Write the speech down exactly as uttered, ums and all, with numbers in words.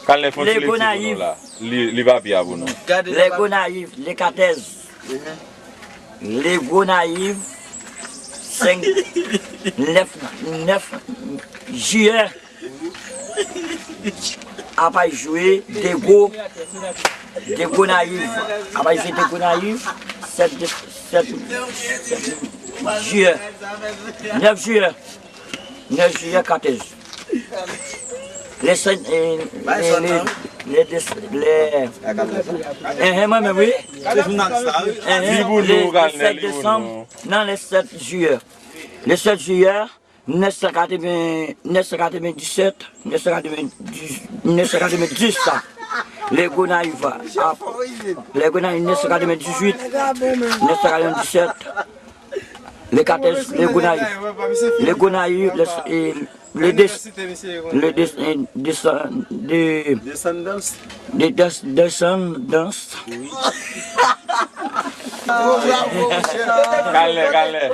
Kalè fè yon ti lekti pou nou la. Li, li papye a pou nou. Lè Gonayiv, le katèz. Lè Gonayiv, senk, nèf, nèf jiyè. Apay jwe Dego, Dego Nayiv. Apay jwe Dego Nayiv, sèt, sèt, sèt jiyè. Nèf jiyè. Nèf jiyè, katèz. Le sèt, eh, le, le, le, le, enhen, mwen menm, wi. Enhen, le, le sèt desanm, non, le sèt jiyè. Le sèt jiyè, nèf san katreven, nèf san katrevendisèt, nèf san katrevendis, nèf san katrevendis sa. Lè Gonayiv, a, lè Gonayiv, nèf san katrevendizuit, nèf san katrevendisèt, le katèz, lè Gonayiv, lè Gonayiv, lè, e, lè de, lè de, e, desan, de, de, des, desandans. Kalè, kalè.